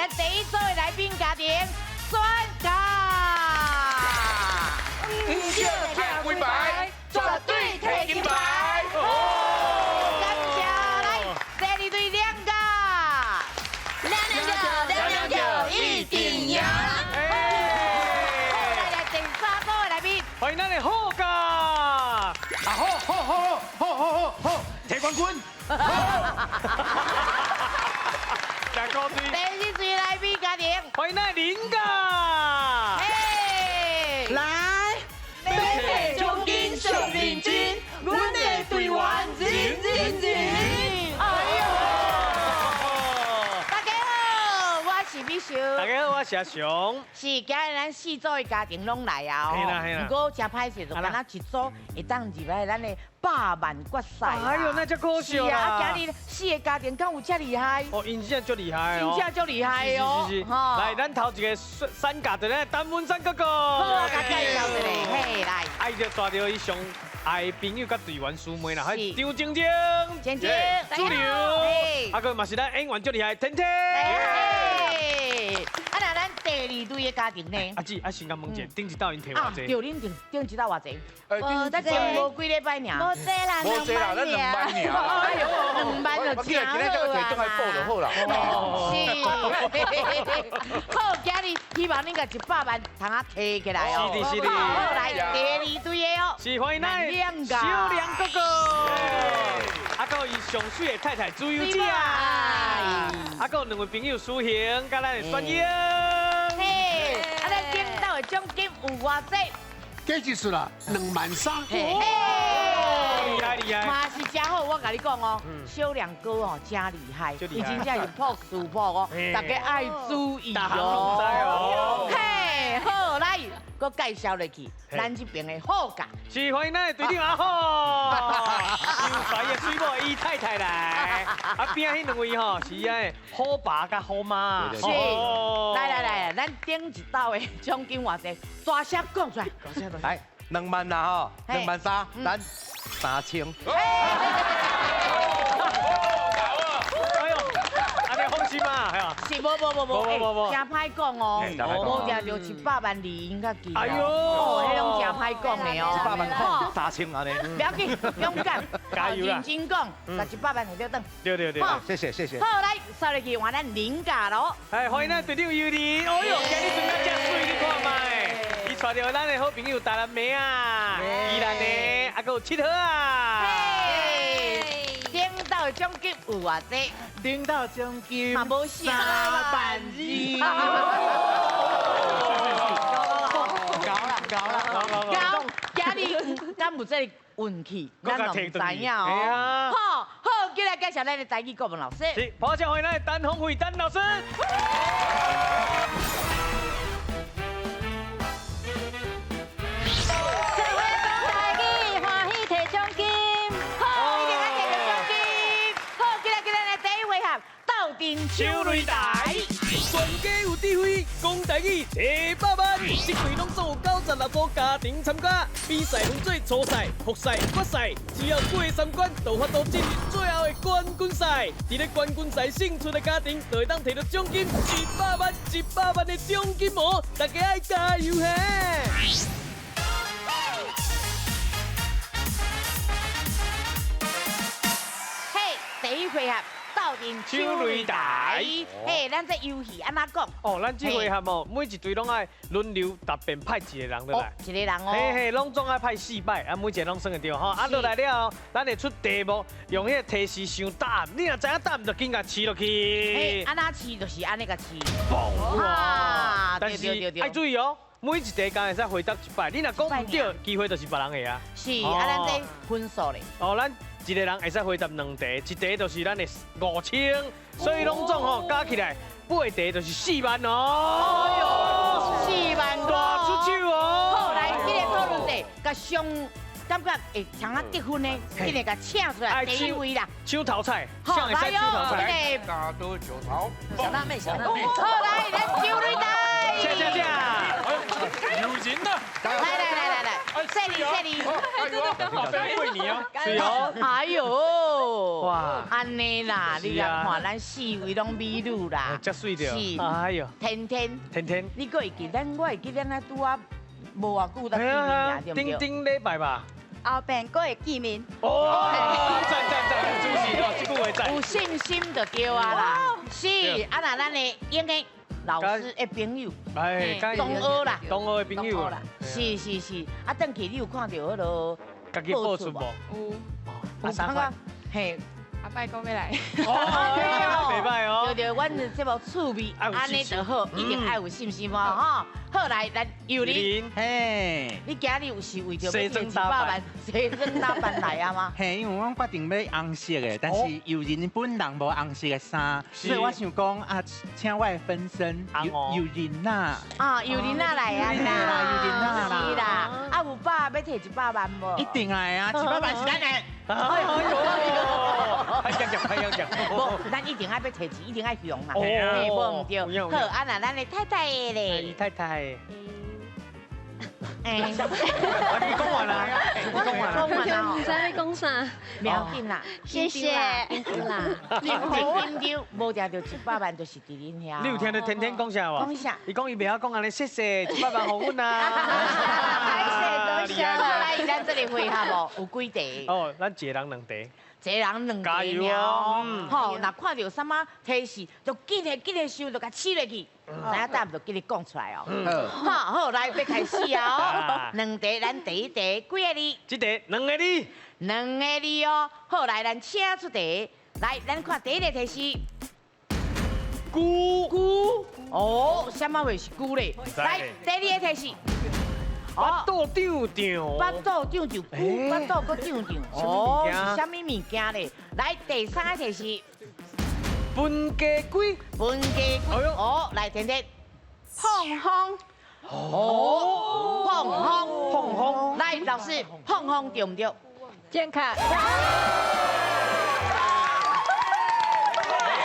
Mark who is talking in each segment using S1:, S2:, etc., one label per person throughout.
S1: 咱第一組的來賓家庭選角。
S2: 毋少徛幾排，絕對提金牌。
S1: 感謝，來第二隊兩家，
S3: 兩兩叫，兩兩叫，一定贏。
S1: 好，來來第三組的來賓，
S4: 歡迎咱的好家，
S2: 啊好好好好好好好，提冠軍。
S4: 食高水。
S1: 第四隊來賓家庭，
S4: 歡迎咱的林家，
S1: 嘿，
S3: 來，欲提獎金上認真，阮的隊員認認認。
S1: 哎喲，大家好，我是美秀。
S4: 大家好，我是阿雄。
S1: 是，今日咱四組的家庭攏來啊！
S4: 嘿啦嘿啦。
S1: 毋過誠歹勢，就敢若一組會當入來咱的百萬決賽。
S4: 哎呦，那真可惜
S1: 是啊，
S4: 啦。
S1: 啊，今日四個家庭敢有遮厲害？
S4: 哦，𪜶真正足厲害哦。
S1: 真正足厲害哦。
S4: 是是是。來，咱頭一個三甲就咱陳文山哥哥。
S1: 好啊，共介紹一下，嘿，來。
S4: 啊，伊就帶著伊上愛的朋友佮隊員師妹啦，還有張晶晶、
S1: 晶晶、
S4: 主流，啊閣嘛是咱演員足厲害，天天。
S1: 啊，那咱第二隊的家庭呢？
S4: 阿姊，啊先共問一下，頂一道𪜶提偌濟？
S1: 對，恁頂頂一道偌濟？
S3: 無
S1: 咱無幾禮拜爾。
S3: 無濟啦，
S2: 無濟啦，咱兩萬爾。
S1: 哎喲，2萬就
S2: 我記得今日這個提轉來報就好啦。
S1: 是。好，今日希望恁共100萬通啊提起來哦。
S4: 是的，是的。
S1: 好，來第二隊的哦。
S4: 是歡迎咱的小梁哥哥，啊，閣有伊上媠的太太朱幼姐，啊，閣有兩位朋友蘇行，佮咱的孫英。
S1: 嘿，啊，咱頂道的獎金有偌濟？
S5: 計一數啦，2萬3。
S4: 厲害厲害，
S1: 嘛是真好，我共你講哦，小梁哥哦真厲害，伊真正是朴素朴哦，大家愛注意哦。嘿，好，來，閣介紹落去，咱這邊的好家。
S4: 是歡迎咱的隊長阿虎，又帥的水某伊太太來，啊邊仔彼兩位吼是𪜶好爸佮好媽。
S1: 是，來來來，咱頂一道的獎金偌濟，大聲講出來。
S6: 來，2萬啦吼，2萬3，咱3000。
S4: 哎呦，按呢放心嘛，係啊。
S1: 是，無無無無，欸，誠歹講哦，無聽著100萬二應較記。哎喲，彼攏誠歹講的哦。
S6: 100萬3000按呢。
S1: 不要緊，勇敢，
S4: 加油啦！
S1: 認真講，共100萬摕著轉。
S4: 對對對，
S6: 謝謝謝謝。
S1: 好，來，掃入去換咱林家囉。
S4: 哎，歡迎咱隊長尤玲。哎呦，今日穿甲遮媠，你看覓？伊帶著咱的好朋友台南妹啊，宜蘭的，啊，閣有七號啊。
S1: 頂道獎金有偌濟？
S3: 頂道獎金
S1: 嘛無3萬2。
S3: 夠啦夠啦
S1: 夠！今日敢有這個運氣，咱攏毋知影哦。好，好，接來介紹咱的台語國文老師。
S4: 是，抱歉歡迎咱的陳鴻惠陳老師。
S3: 做伙講台語，歡喜提獎金。
S1: 好，一定愛提著獎金。好，接來今日的第一回合，鬥陣搶擂台。
S4: 全家有智慧，講台語提百萬，這季攏總有96組家庭參加，比賽分做初賽、複賽、決賽，只要過三關，就有法度進入最後的冠軍賽。佇咧冠軍賽勝出的家庭，就會當提著獎金100萬、100萬的獎金哦！大家愛加油嘿！
S1: 嘿，第一回合。鬥陣搶擂台，嘿，咱這遊戲按怎講？
S4: 哦，咱這回合哦，每一隊攏愛輪流答辯派一個人落來，
S1: 一個人哦，
S4: 嘿嘿，攏總愛派四擺，啊，每一個攏算會著吼。啊，落來了後，咱會出題目，用彼個提示想答案，你若知影答案，就緊共試落去。
S1: 嘿，按怎試就是按呢共試。
S4: 嘣！但是愛注意哦，每一題敢會使回答一擺，你若講毋對，機會就是別人的啊。
S1: 是，啊，咱這分數咧。
S4: 哦，咱一個人會使回答兩題，一題就是咱的5000，所以攏總吼加起來八題就是4萬哦。
S1: 哎喲，4萬塊，
S4: 大出手哦！
S1: 好，來，這個討論題，共上感覺會通啊得分的，這個共請出來第一位啦。
S4: 搶頭彩，好，
S1: 來哦，這個
S2: 大刀九頭，
S3: 小辣妹，小辣妹。
S1: 好，來，咱搶擂台。
S4: 請請請。
S2: 有人呐！
S1: 來來來來來，這裡這裡。
S2: 哎呦，好過你哦。
S4: 是哦。
S1: 哎呦。
S2: 哇，
S1: 按呢啦，你來看咱四位攏美女啦，
S2: 遮媠著，
S1: 是，
S2: 哎呦，
S1: 天天，
S2: 天天，
S1: 你閣會記咱？我會記咱啊拄仔無偌久才見面啊，對毋對？
S2: 頂頂禮拜吧。
S7: 後邊閣會見面。
S2: 哦，讚讚讚，主持哦，這句話讚。
S1: 有信心就對啊啦。是，啊若咱的應該老師的朋友，
S2: 哎，
S1: 同學啦，
S2: 同學的朋友啦。
S1: 是是是，啊，轉去你有看著彼个
S2: 家己報出無？
S8: 有。
S1: 有三塊。嘿。
S8: 阿拜講欲來。
S2: 哦，袂䆀哦。
S1: 對對，阮的節目趣味，按呢就好，一定愛有信心哦，吼。好來，咱幼霖，
S9: 嘿，
S1: 你今日有是為著欲賺100萬，西裝打扮來啊嗎？
S9: 嘿，因為阮決定買紅色的，但是幼霖本人無紅色的衫，所以我想講啊，請我的分身幼霖呐。
S1: 啊，幼霖仔來啊啦，
S9: 幼霖仔啦，
S1: 是啦，啊有百欲提100萬無？
S9: 一定來啊，100萬是咱的。
S2: 哎呦，歹講講，歹講講。
S1: 無，咱一定愛欲提錢，一定愛用啊。嘿，無毋對。好，啊若咱的太太咧。
S2: 太太。
S1: 哎，
S2: 你講完啦，你講完啦，
S1: 講完啦，
S10: 毋知欲講啥，
S1: 不要緊啦，
S7: 謝謝，
S10: 啦，
S1: 真緊張，無定著100萬就是佇恁遐。
S2: 你有聽著天天講啥無？
S1: 講啥？
S2: 伊講伊袂曉講按呢，謝謝100萬予阮啊。
S7: 謝謝多謝。
S1: 來，咱這个回合哦，有幾題？
S2: 哦，咱一个人兩題。
S1: 一個人兩題。
S2: 加油哦！
S1: 吼，若看著啥物提示，就緊的緊的想，就共試落去。知影答案就緊咧講出來哦。好，好，來，欲開始啊！兩題，咱第一題幾个字？
S2: 這題兩个字。
S1: 兩个字哦。好，來，咱請出題。來，咱看第一个提示。
S2: 龜。
S1: 龜。哦，啥物話是龜咧？來，第二个提示。
S2: 腹肚脹脹。
S1: 腹肚脹脹，龜腹肚閣脹脹。哦，是啥物物件咧？來，第三个提示。
S2: 分家龜。
S1: 分家龜。哦，來，甜甜。
S8: 碰風。
S1: 哦，碰風。
S2: 碰風。
S1: 來，老師，碰風對毋對？
S8: 正確。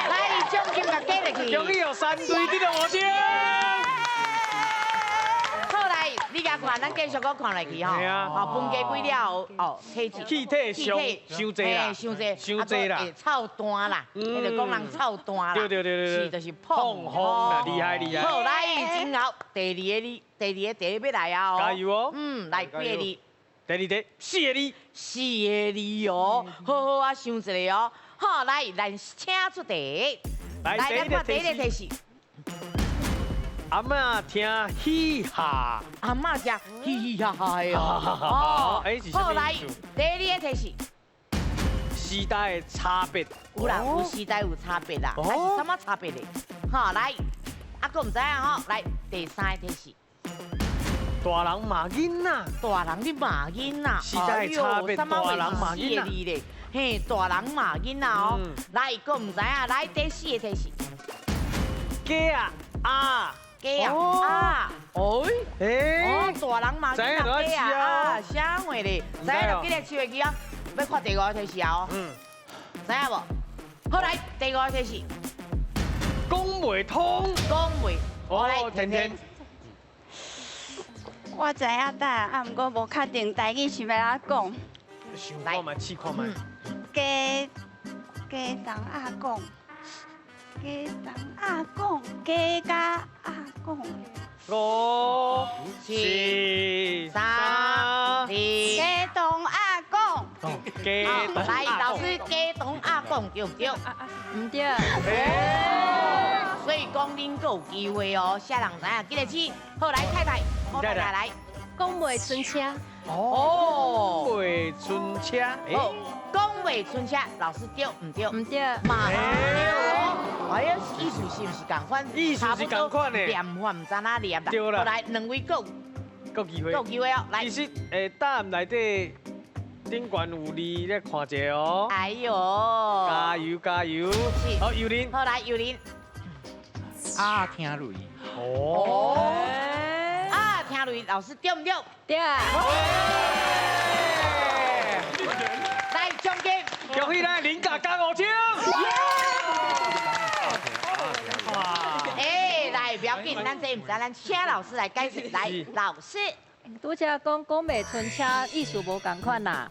S1: 來，獎金共加入去。
S2: 恭喜哦，三對得著5000。
S1: 好來，你共看，咱繼續閣看落去吼。吼，分家龜了後，哦，體質。
S2: 氣體傷傷濟啦，
S1: 傷濟，
S2: 傷濟啦，
S1: 會臭彈啦，彼就講人臭彈啦。
S2: 對對對對
S1: 是，就是碰
S2: 風啦，厲害厲害。
S1: 好，來，真好，第二个字，第二個題欲來啊！
S2: 加油哦。
S1: 嗯，來幾個字？
S2: 第二題，四个字。
S1: 四个字哦，好好啊，想一下哦。好，來，咱請出題。
S2: 來，
S1: 咱看第一个提示。
S2: 阿嬤聽嘻哈，
S1: 阿嬤聽嘻嘻哈哈的哦。好，來，第二个提示。
S2: 時代的差別。
S1: 有啦，有時代有差別啦，還是啥物差別咧？好，來，啊，閣毋知影吼，來，第三个提示。
S2: 大人罵囡仔，
S1: 大人咧罵囡仔，
S2: 時代的差別，大人罵囡仔
S1: 咧，嘿，大人罵囡仔哦。來，閣毋知影，來，第四个提示。
S2: 雞仔啊。
S1: 雞仔啊，哦，哦，大人罵囡仔雞仔啊，啥話咧？知影就緊來試下去啊，欲看第五个提示啊，嗯，知影無？好，來，第五个提示。
S2: 講袂通，
S1: 講袂，
S2: 哦，甜甜。
S7: 我知影答案，啊，毋過無確定台語是欲按怎講。
S2: 想看覓，試看覓。
S7: 雞雞同鴨講。雞同鴨講，雞佮鴨講。
S2: 5、4、3、2。
S7: 雞同鴨講。
S2: 雞同鴨講。
S1: 來，老師，雞同鴨講對毋對？
S10: 毋對。
S1: 所以講恁閣有機會哦，啥人知影？緊來試。好，來太太，好太太來。
S10: 講袂伸車。
S1: 哦。
S2: 講袂伸車。
S1: 好，講袂伸車，老師對毋對？
S10: 毋對。
S1: 嘛對哦。哎呀，意思是毋是仝款？
S2: 意思是仝款的。
S1: 念法毋知影念啦。
S2: 對啦。
S1: 來，兩位閣
S2: 有機會。
S1: 閣有機會哦，來。
S2: 其實，答案內底頂懸有字，你看一下哦。
S1: 哎喲。
S2: 加油加油！
S1: 是。
S2: 好，幼霖。
S1: 好，來，幼霖。
S9: 鴨聽雷。
S2: 哦。
S1: 鴨聽雷，老師對毋對？
S10: 對。
S1: 來，獎金。
S2: 恭喜咱林家加5000。
S1: 哎，來，不要緊，咱這毋知，咱請老師來解釋。來，老師。
S10: 拄才講講袂伸車意思無仝款啦，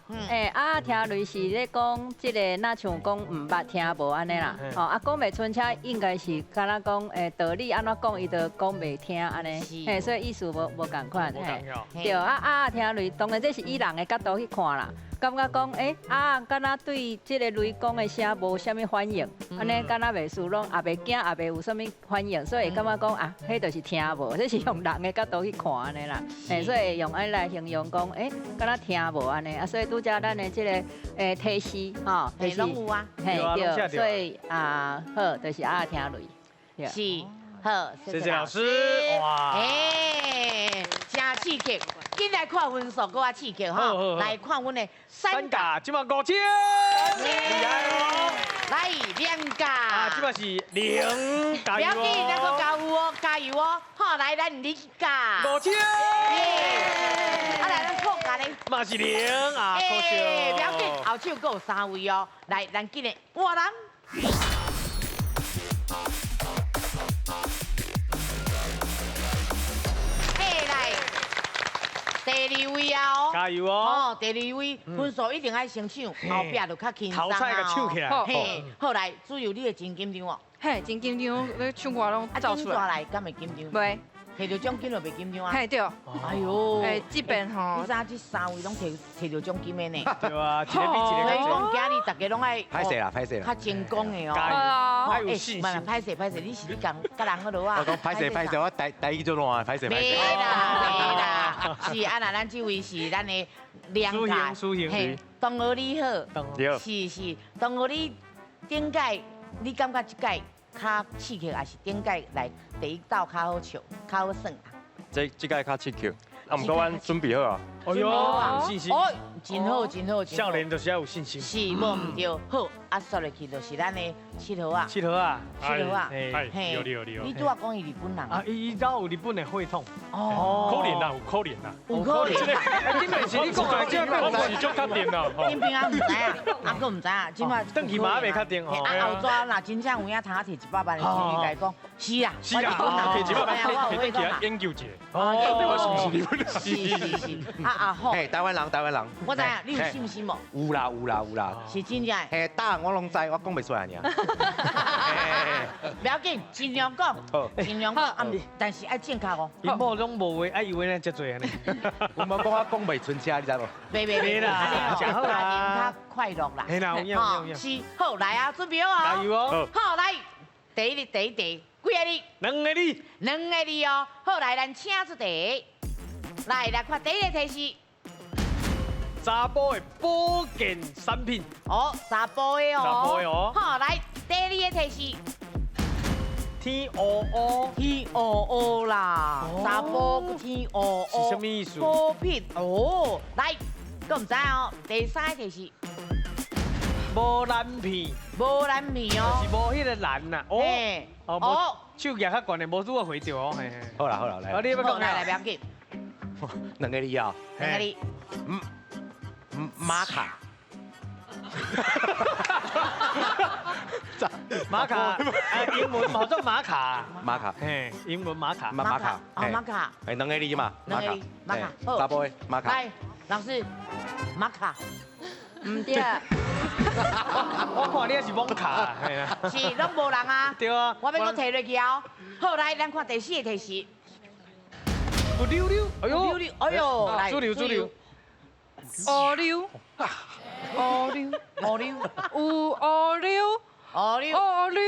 S10: 啊聽雷是咧講這个，若像講毋捌聽無按呢啦，吼啊講袂伸車應該是敢若講道理按怎講伊就講袂聽按呢，所以意思無仝款，對啊啊聽雷當然這是以人的角度去看啦。感覺講，啊，敢若對這个雷公的聲無啥物反應，按呢敢若袂輸攏也袂驚，也袂有啥物反應，所以會感覺講啊，彼就是聽無，這是用人的角度去看按呢啦，所以用按呢來形容講，敢若聽無按呢，啊，所以拄才咱的這个提示，吼，就是，
S1: 攏有啊，
S10: 嘿對，所以啊，好，就是啊聽雷，
S1: 是，好，
S2: 謝謝老師，哇，
S1: 真刺激。緊來看分數，閣較刺激吼！來看阮的三甲，
S2: 這馬5000，厲害哦！
S1: 來2甲，
S2: 啊，這馬是0，加油！
S1: 不要緊，咱閣加油哦，加油哦！好，來咱2甲
S2: ，5000，
S1: 啊來咱破甲咧，
S2: 嘛是0啊，可惜。
S1: 不要緊，後手閣有3位哦。來，咱緊來換人。第2位啊！
S2: 加油哦！
S1: 哦，第2位分數一定愛先搶，後壁就較輕鬆啊。
S2: 頭菜共搶起來。
S1: 嘿，好來，主要你會真緊張哦。
S8: 嘿，真緊張，你唱歌攏走出來。
S1: 來敢會緊張？
S8: 袂。
S1: 摕著獎金就袂緊張啊？
S8: 嘿對。
S1: 哎呦，
S8: 這邊吼，
S1: 你知影這3位攏摕著獎金的呢？
S2: 對啊，一个比一个。
S1: 所以講今日大家攏愛。
S6: 歹勢啦，歹勢啦。
S1: 較成功的哦。
S2: 加油！有信心。
S1: 歹勢歹勢，你是你講佮人好落啊？
S6: 我講歹勢歹勢，我台語做爛，歹勢歹勢。
S1: 袂啦袂啦，是啊，那咱這位是咱的梁家，嘿，同學你好，是是，同學你頂屆你感覺這屆較刺激，還是頂屆來第一道較好笑、較好耍啊？
S11: 這屆較刺激，啊，毋過阮準備好啊。
S2: 哎呦，有信心。
S1: 哦，真好，真好，
S2: 少年就是要有信心。
S1: 是，無毋對。好，啊，煞落去就是咱的7號啊。
S2: 7號啊，7
S1: 號啊，
S2: 嘿，
S12: 有有有。
S1: 你拄仔講伊日本人
S2: 啊？伊早有日本的血統。
S1: 哦。
S12: 可憐啦，有可憐啦。
S1: 有可憐。
S2: 頂面是你講的，這個
S12: 我是足確定啦。
S1: 頂邊啊，毋知影，啊，閣毋知影，這擺。
S2: 轉去嘛袂確定哦。
S1: 啊，後逝若真正有影通摕100萬的時，你共伊講，是啊，
S12: 是啊，摕100萬，摕轉去研究一下。哦，到底我是毋是日本人？
S1: 是是是。啊啊好。
S6: 嘿，台灣人，台灣人。
S1: 我知影，你有信心無？
S6: 有啦有啦有啦。
S1: 是真正。
S6: 嘿，答案我攏知，我講袂出來爾。
S1: 不要緊，盡量講，盡量講，啊，但是愛正確哦。
S2: 因某攏無話，愛以為咱遮濟按呢。
S6: 我們講我講袂伸車，你知無？
S1: 袂袂袂啦，
S2: 食好啦，
S1: 較快樂啦。
S2: 嘿啦，有影有影。
S1: 是，好來啊，準備好啊。
S2: 加油哦！
S1: 好來，第一題，幾個字？
S2: 兩個字。
S1: 兩個字哦。好來，咱請出題。來來看第一个提示。
S2: 查埔的保健產品。
S1: 哦，查埔的哦。
S2: 查埔的哦。
S1: 好，來第二个提示。
S2: 天烏烏。
S1: 天烏烏啦，查埔天烏烏。
S2: 是啥物意思？
S1: 保品哦，來，閣毋知哦。第三个提示。
S2: 無藍片。
S1: 無藍片哦。
S2: 就是無彼个藍啦。哦。哦。手舉較懸的，無拄仔回著哦。
S6: 好啦好啦，來。
S2: 啊，你欲講
S1: 來來，不要緊。
S6: 兩個字啊。
S1: 兩個字。
S6: 瑪卡。
S2: 瑪卡，英文叫做瑪卡。
S6: 瑪卡，
S2: 嘿，英文瑪卡。
S6: 瑪卡，
S1: 哦，瑪卡。
S6: 哎，兩個字嘛。
S1: 兩個字，瑪卡。
S6: 查埔的瑪卡。
S1: 來，老師，瑪卡。
S10: 毋對。
S2: 我看你也是懵卡，
S1: 是，攏無人啊。
S2: 對啊。
S1: 我欲閣提落去哦。好，來，咱看第四个提示。
S2: 有溜溜，哎呦，
S1: 溜溜，哎呦，來，
S2: 主流主流。
S8: 乌溜，乌溜，
S1: 乌溜，
S8: 有乌溜，
S1: 乌溜，
S8: 乌溜，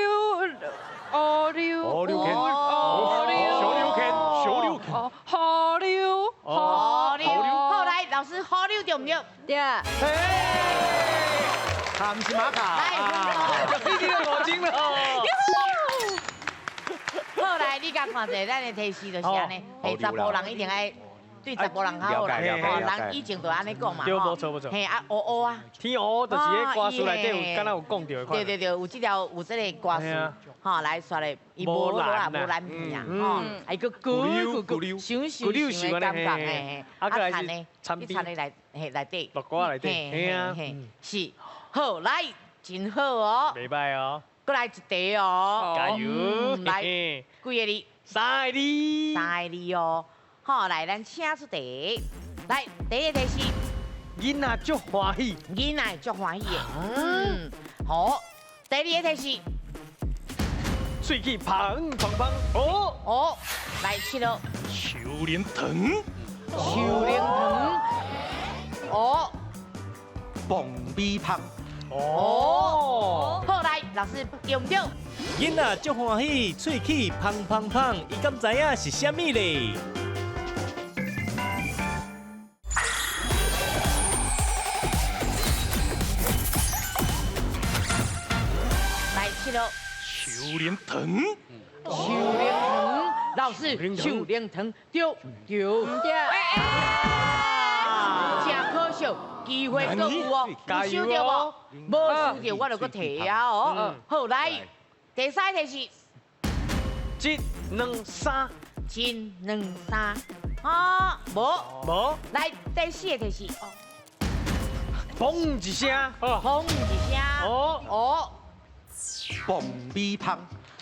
S8: 乌溜，
S11: 乌溜，
S8: 乌溜，
S11: 小溜坑，小溜坑，
S8: 河溜，
S1: 河溜，好來，老師，河溜對毋對？
S10: 對。
S6: 啊，毋是瑪卡。
S1: 來，
S2: 你這個五金了。
S1: 好來，你共看者，咱的提示就是按呢，嘿，查埔人一定愛。對查埔人較好啦，吼，人以前就按呢講嘛，
S2: 對，無錯無錯。
S1: 嘿啊，烏烏啊，
S2: 天烏烏就是彼歌詞內底有，敢若有講著的款。
S1: 對對對，有這條有這个歌詞，吼，來煞咧，伊無啦，無藍片啊，吼，啊伊閣咕咕咕，想想想的感覺，嘿，
S2: 啊，閣來
S1: 是
S2: 是
S1: 你藏咧內嘿內底，
S2: 录歌內底，嘿啊，
S1: 是，好來，真好哦，
S2: 袂歹哦，
S1: 閣來一題哦，
S2: 加油，
S1: 來，幾个字？
S2: 三个字，
S1: 三个字哦。好，來，咱請出題。來，第一題是
S4: 囡仔足歡喜，
S1: 囡仔足歡喜的。嗯，好。第二個題是
S4: 喙齒芳芳芳。哦
S1: 哦，來七號。
S12: 秋蓮糖，
S1: 秋蓮糖。哦，
S6: 爆米香。
S1: 哦，好，來，老師對毋對？
S13: 囡仔足歡喜，喙齒芳芳芳，伊敢知影是啥物咧？
S1: 來，七號。
S12: 秋蓮糖，
S1: 秋蓮糖，老師，秋蓮糖，對對。毋對。真可惜，機會閣有哦，有收著無？無收著，我就閣提啊哦。好，來，第三題是
S4: 一、兩、三，
S1: 一、兩、三，啊，無
S4: 無。
S1: 來，第四個題是，
S4: 嘣一聲，
S1: 嘣一聲，
S4: 哦
S1: 哦，
S6: 爆米香，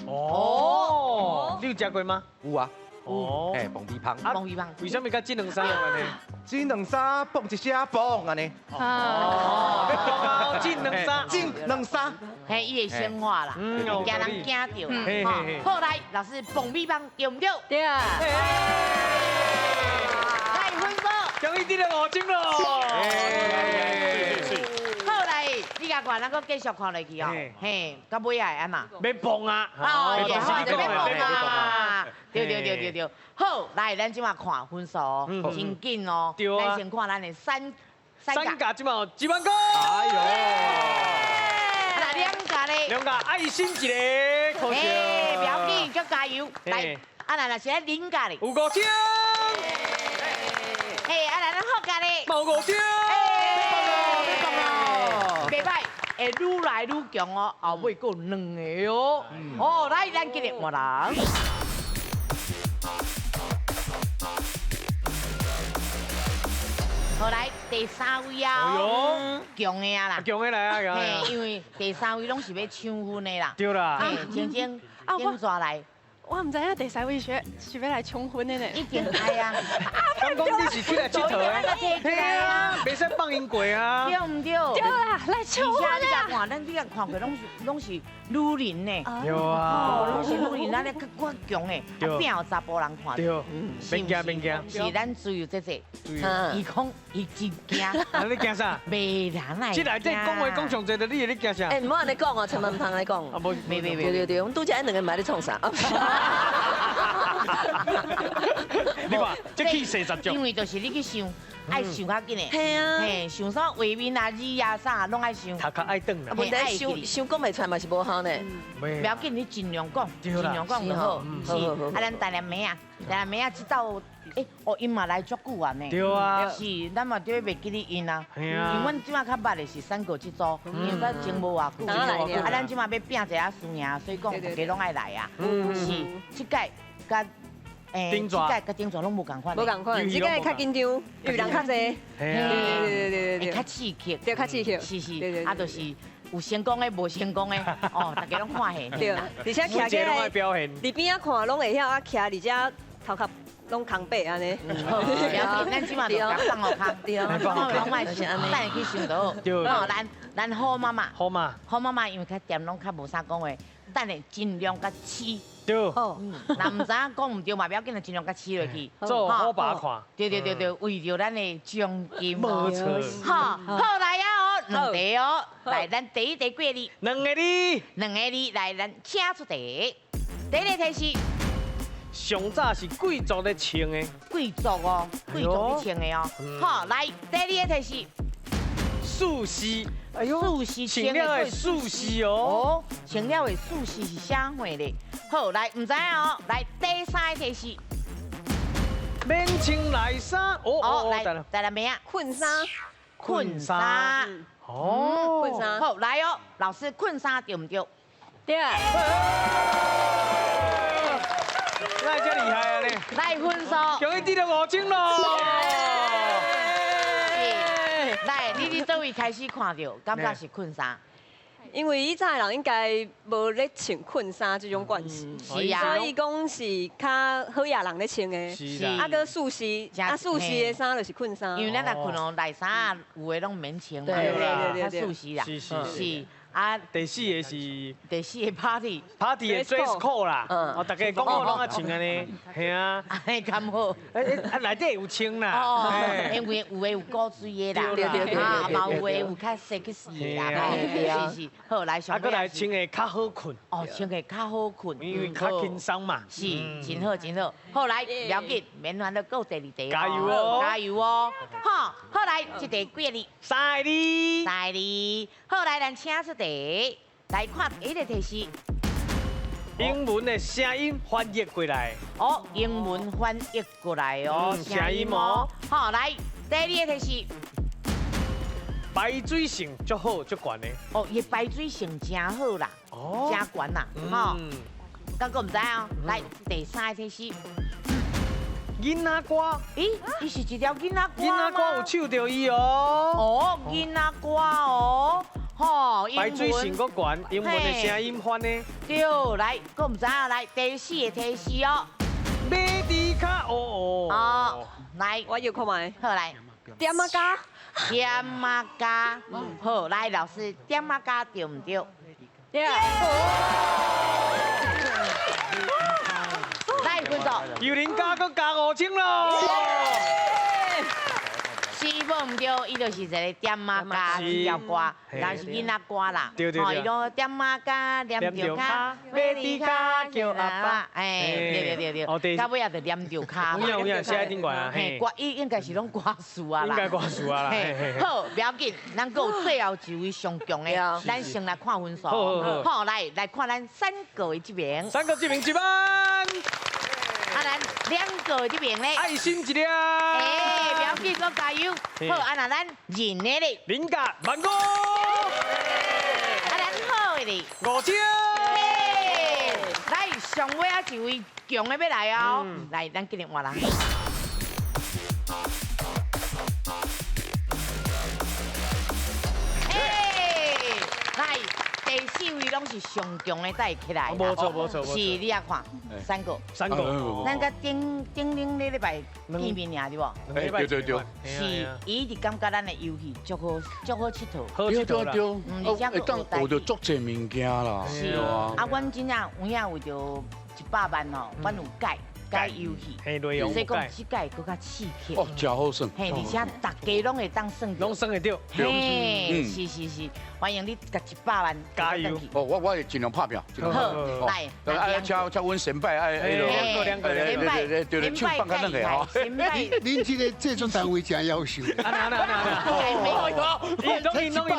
S4: 哦，你有食過嗎？
S6: 有啊。
S4: 哦，
S6: 哎，爆米香，
S1: 爆米香，
S4: 為什麼佮這兩三有關係？
S6: 這兩三嘣一聲嘣按呢。
S4: 哦，這兩三，
S6: 這兩三，
S1: 嘿，伊會生活啦，驚人驚著啦。好，來，老師，爆米香對毋對？
S10: 對啊。
S1: 來，分數。
S4: 恭喜得了5金咯。
S1: 好，來，你共看，咱閣繼續看落去哦。嘿，到尾仔會按怎？
S4: 欲蹦啊！
S1: 哦，欲蹦啊！對對對對對，好，來，咱這馬看分數，真緊哦。咱先看咱的三
S4: 甲這馬有1萬塊。
S6: 哎喲！
S1: 那兩甲咧？
S4: 兩甲愛心一個，可惜。
S1: 哎，不要緊，閣加油。來，啊，若是咱林甲咧？
S4: 有5千。
S1: 嘿，啊，咱福甲咧？
S4: 嘛有5千。
S1: 袂歹，會愈來愈強哦，後尾閣有2個哦。哦，來，咱今日換人。好，來第三位啊，強的啊啦，
S4: 強的來啊，
S1: 嘿，因為第三位攏是欲搶分的啦。
S4: 對啦，
S1: 晶晶，點煞來？
S8: 我毋知影第三位是欲來搶分的呢。
S1: 一定愛啊！
S4: 敢講你是起來𨑨迌的？對啊，袂使放𪜶過啊。
S1: 對毋對？
S8: 對啦，來搶分啊！
S1: 而且你共看，咱你共看過攏是女人呢。
S4: 對啊。
S1: 攏是女人，咱咧較較強的，啊，拼予查埔人看。
S4: 對，免驚免驚。
S1: 是咱自由姐姐，伊講伊真驚。
S4: 啊，你驚啥？
S1: 袂人來。
S4: 這內底講話講上濟，你會咧驚啥？
S3: 欸，毋好按呢講哦，千萬毋通按呢講。
S4: 啊，無，
S1: 袂袂袂。
S3: 對對對，阮拄才彼兩個嘛咧創啥？
S4: 你看，這氣勢十足。
S1: 因為就是你去想，愛想較緊的。
S3: 嘿啊。
S1: 嘿，想啥畫面啊、字啊啥，攏愛想。
S4: 頭殼愛轉啦。
S3: 問題想想講袂出來嘛是無效呢。
S1: 不要緊，你盡量講，盡量講就好。是，啊，咱台南妹仔，台南妹仔這道，欸，哦，𪜶嘛來足久啊呢。
S4: 對啊。
S1: 是，咱嘛對袂記得𪜶啊。
S4: 嘿啊。
S1: 因為阮這馬較捌的是三國這組，因為咱前無偌久。啊，咱這馬欲拼一下輸贏，所以講大家攏愛來啊。是，這屆佮。欸，這屆佮頂屆攏無仝款，
S3: 無仝款，這屆較緊張，因為人較濟。
S1: 對
S3: 對對對對，
S1: 較刺激，
S3: 對，較刺激，
S1: 是是，啊，就是有成功的，無成功的，哦，大家攏看戲。
S3: 對，而且徛起來，佇邊仔看攏會曉，啊，徛佇遮頭殼攏空白按呢。
S1: 好，不要緊，咱這馬就共放予空，
S3: 對，
S1: 攏愛想，等下去想就好。
S4: 對，
S1: 哦，咱好媽媽，
S4: 好媽，
S1: 好媽媽，因為較恬攏較無啥講話，等下盡量較試。
S4: 對，
S1: 若毋知影講毋對嘛，不要緊，盡量共試落去。
S4: 做好把看。
S1: 對對對對，為著咱的獎金。
S4: 無錯。
S1: 好，好來啊哦，兩題哦，來，咱第一題幾個字？
S4: 兩個字。
S1: 兩個字，來，咱請出題。第一個題是，
S4: 上早是貴族咧穿的。
S1: 貴族哦，貴族咧穿的哦。好，來，第二個題是，
S4: 素絲。
S1: 哎呦，素絲
S4: 穿了會素絲哦。
S1: 穿了會素絲是啥貨咧？好，來，毋知影哦。來，第三個題是，
S4: 免穿內衫。哦哦，
S1: 來，來來，咩啊？
S3: 困衫。
S1: 困衫。
S4: 哦。
S3: 困衫。
S1: 好，來哦，老師，困衫對毋對？
S10: 對。
S4: 哪會遮厲害啊你？
S1: 來分數。
S4: 恭喜得了5000咯。
S1: 來，你佇佗位開始看著，感覺是困衫？
S14: 因為以早的人應該無咧穿困衫這種慣勢，
S1: 是啊，
S14: 所以講是較好野人咧穿的，
S1: 是
S14: 啊，閣素食，啊素食的衫就是困衫。
S1: 因為咱若困哦內衫有的攏免穿嘛，
S14: 對對對，
S1: 較素食啦，
S12: 是是
S1: 是。啊，
S12: 第四个是
S1: 第四个 party
S12: party 的 dress code 啦，哦，大家講好攏愛穿按呢，係啊，
S1: 按呢較好。
S12: 啊，內底有穿啦，
S1: 哦，因為有的有古錐的啦，
S12: 對對對，
S1: 啊，嘛有的有較設計師的啦，是是，好來上。
S12: 啊，閣來穿的較好睏。
S1: 哦，穿的較好睏，
S12: 因為較輕鬆嘛。
S1: 是，真好真好。好來，不要緊，免煩惱，閣有第二題。
S12: 加油哦！
S1: 加油哦！好，好來，這題幾个字？
S12: 三个字。
S1: 三个字。好來，咱請出題來看，彼个題是
S12: 英文的聲音翻譯過來。
S1: 哦，英文翻譯過來哦，
S12: 聲音哦。
S1: 好，來，第二個題是
S12: 排水性足好足懸的。
S1: 哦，伊排水性真好啦，哦，真懸啦，吼。敢閣毋知哦？來，第三个題是
S12: 囡仔歌。
S1: 咦，伊是一條囡仔歌。
S12: 囡仔歌有唱著伊哦。
S1: 哦，囡仔歌哦。吼，
S12: 排水性閣懸，英文的聲音翻的。
S1: 對，來，閣毋知影，來第四个提示哦。
S12: 馬蹄跤哦
S1: 哦。哦，來，
S14: 我要看覓。
S1: 好來。
S14: 點仔加。
S1: 點仔加。好，來老師，點仔加對毋對？
S14: 對。
S1: 來，分數。
S12: 又林加閣加5000咯。
S1: 是無毋對，伊就是一个点仔加這條歌，但是囡仔歌啦。
S12: 對對對。
S1: 伊講點仔加黏著跤，
S12: 馬蹄跤叫阿爸。
S1: 哎，對對對對。到尾也就黏著跤。
S12: 有影有影，寫佇頂懸啊。
S1: 嘿，歌伊應該是攏歌詞啊啦。
S12: 應該歌詞啊啦。
S1: 好，不要緊，咱閣有最後一位上強的，咱先來看分數。好，來來看咱三個的這邊。
S12: 三個這邊一萬。
S1: 啊，咱兩個這邊咧，
S12: 愛心一粒。
S1: 哎，不要緊，閣加油。好，啊，那咱人的咧，
S12: 林家萬五。
S1: 啊，咱好的咧，5000。來，上尾啊一位強的欲來哦，來，咱今日換人。來，第四位攏是上強的帶起來。
S12: 無錯無錯，
S1: 是你也看，三個，
S12: 三個。
S1: 咱佮頂頂頂禮拜見面爾對無？
S15: 對對對。
S1: 是，伊一直感覺咱的遊戲足好，足好𨑨迌。
S12: 好
S15: 對對對，會當學著足濟物件啦。
S1: 是啊，阮真正有影為著100萬哦，阮有改。改遊戲，所以講這屆閣較刺激。
S15: 哦，真好耍。
S1: 嘿，而且大家攏會當算。
S12: 攏算會著。
S1: 嘿，是是是，歡迎你共100萬
S12: 加油。
S15: 哦，我會盡量拍拼。
S1: 好，來。
S15: 啊，請阮先輩愛彼落，
S1: 兩個，先輩，
S15: 對對，手放較軟的吼。
S5: 恁這個製作單位真夭壽。這100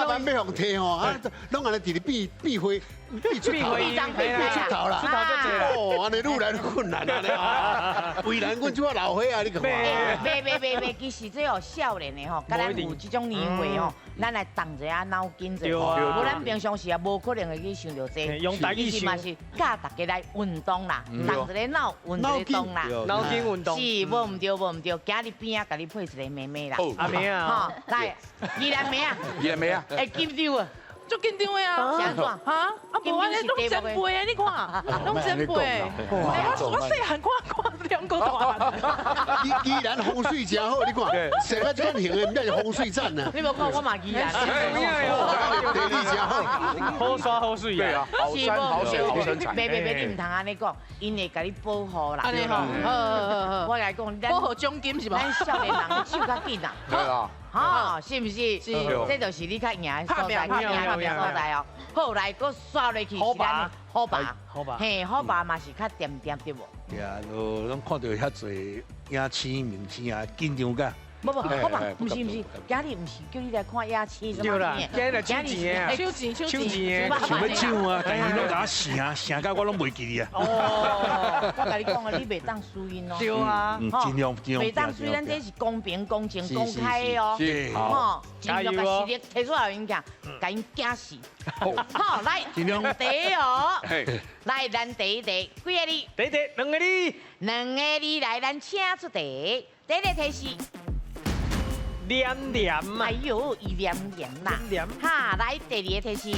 S5: 萬欲予提吼，啊，攏按呢佇咧變變花。變出頭，變出頭啦！哦，按呢愈來愈困難啊！為難阮這老歲仔，你看。
S1: 袂袂袂袂，其實這哦少年的吼，佮咱有這種年歲吼，咱來動一下腦筋者。無咱平常時也無可能會去想著這。
S12: 用台語
S1: 其實嘛是教大家來運動啦，動一個腦，運一個動啦。
S12: 腦筋運動。
S1: 是，無毋對，無毋對，今日邊仔共你配一個妹妹啦。
S12: 阿妹啊。
S1: 吼，來，宜蘭妹啊。
S15: 宜蘭妹啊。
S1: 會緊張啊。
S16: 足緊張的啊！
S1: 是按怎？
S16: 哈？啊，無按呢攏前輩的，你看，攏前輩。欸，我細漢看看兩個大。
S5: 宜蘭風水真好，你看，生啊這款型的，毋知是風水讚啊。
S1: 你無看我嘛宜蘭。
S5: 地理真好，
S12: 好山好水
S15: 啊。好山好水好身材。
S1: 袂袂袂，你毋通按呢講，𪜶會共你保護啦。
S16: 按呢吼，好好好。
S1: 我來講，
S16: 保護獎金是無？
S1: 咱少年人手較緊啊。
S15: 對啊。
S1: 吼，是毋是？是，這就是你較贏的所在，較贏的所在哦。好，來，閣刷落去是咱虎爸，
S12: 虎爸，
S1: 嘿，虎爸嘛是較恬恬對無？
S17: 對啊，就攏看著遐濟影星明星啊，緊張甲。
S1: 無無，虎爸，毋是毋是，今日毋是叫你來看影星什麼
S12: 對啦，今日來搶錢啊，
S16: 搶錢搶
S12: 錢，
S17: 想欲搶啊，但伊攏共我勝勝甲我攏袂記哩啊。
S1: 哦，我共你講啊，你袂當輸𪜶哦。
S12: 對啊，
S17: 盡量盡量。
S1: 袂當輸，咱這是公平、公正、公開的哦。
S15: 吼，
S1: 盡量共實力提出來，𪜶講，共𪜶驚死。好，來，
S15: 盡量。
S1: 第一哦，來，咱第一題幾个字？
S12: 第一題兩個字。
S1: 兩個字來，咱請出題。第一個提示。
S12: 黏黏
S1: 哎喲，伊黏黏啦。哈，來第二個提示。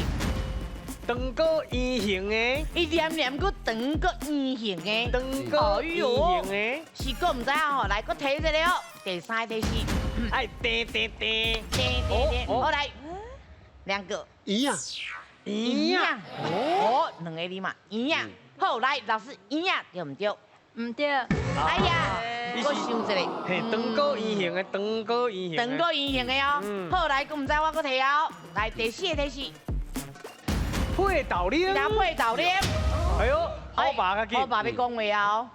S4: 长阁圆形的，
S1: 伊黏黏阁长阁圆形的，
S4: 长阁圆形的，
S1: 是阁毋知影吼，来阁提一个哦，第三个提示，
S4: 哎，甜甜甜
S1: 甜甜甜，好来，两个，
S5: 圆啊，
S1: 圆啊，哦，两个字嘛，圆啊，好来，老师圆啊，对毋对？
S10: 毋对。
S1: 哎呀，我想一下，
S4: 嘿，长阁圆形的，长阁圆形，
S1: 长阁圆形的哦，好来，阁毋知我阁提哦，来第四个提示。
S4: 配豆奶，
S1: 加配豆奶。
S4: 哎呦，好爸较紧，
S1: 好爸欲讲话哦。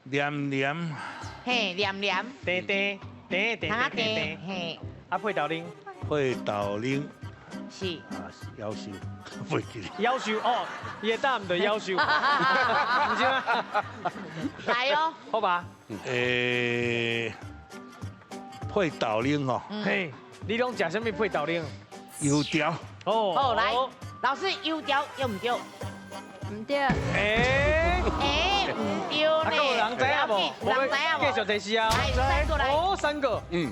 S17: 黏黏，
S1: 嘿，黏黏，
S4: 甜甜甜甜甜甜，
S1: 嘿。
S4: 啊，配豆奶，
S17: 配豆奶，
S1: 是。
S17: 啊，夭寿，袂记得。
S4: 夭寿哦，伊的答案就夭寿，毋是吗？
S1: 来哦，
S4: 好吧。
S17: 欸，配豆奶哦。
S4: 嘿，你拢食啥物配豆奶？
S17: 油条。
S4: 哦，
S1: 好来，老师油条对毋对？
S10: 毋对。
S4: 欸
S1: 欸，毋对呢。
S4: 有人知影无？
S1: 有人知影无？
S4: 继续提示啊。
S1: 来，三个来。
S4: 哦，三个。
S15: 嗯，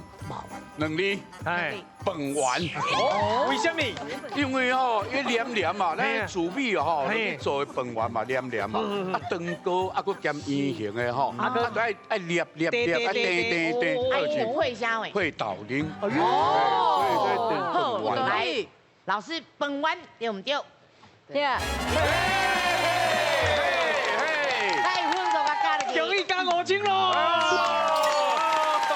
S15: 两字。
S4: 哎，
S15: 饭圆。
S4: 哦，为什么？
S15: 因为吼，伊黏黏嘛，咱煮米吼，做的饭圆嘛黏黏嘛，啊长高啊，阁兼圆形的吼，啊阁爱爱捏捏捏，啊甜甜甜，
S1: 啊伊配啥话？
S15: 配豆奶。
S1: 哦，好，来。老师，饭圆对毋对？
S10: 对。
S1: 来，分数甲加入去。
S4: 恭喜加5000咯！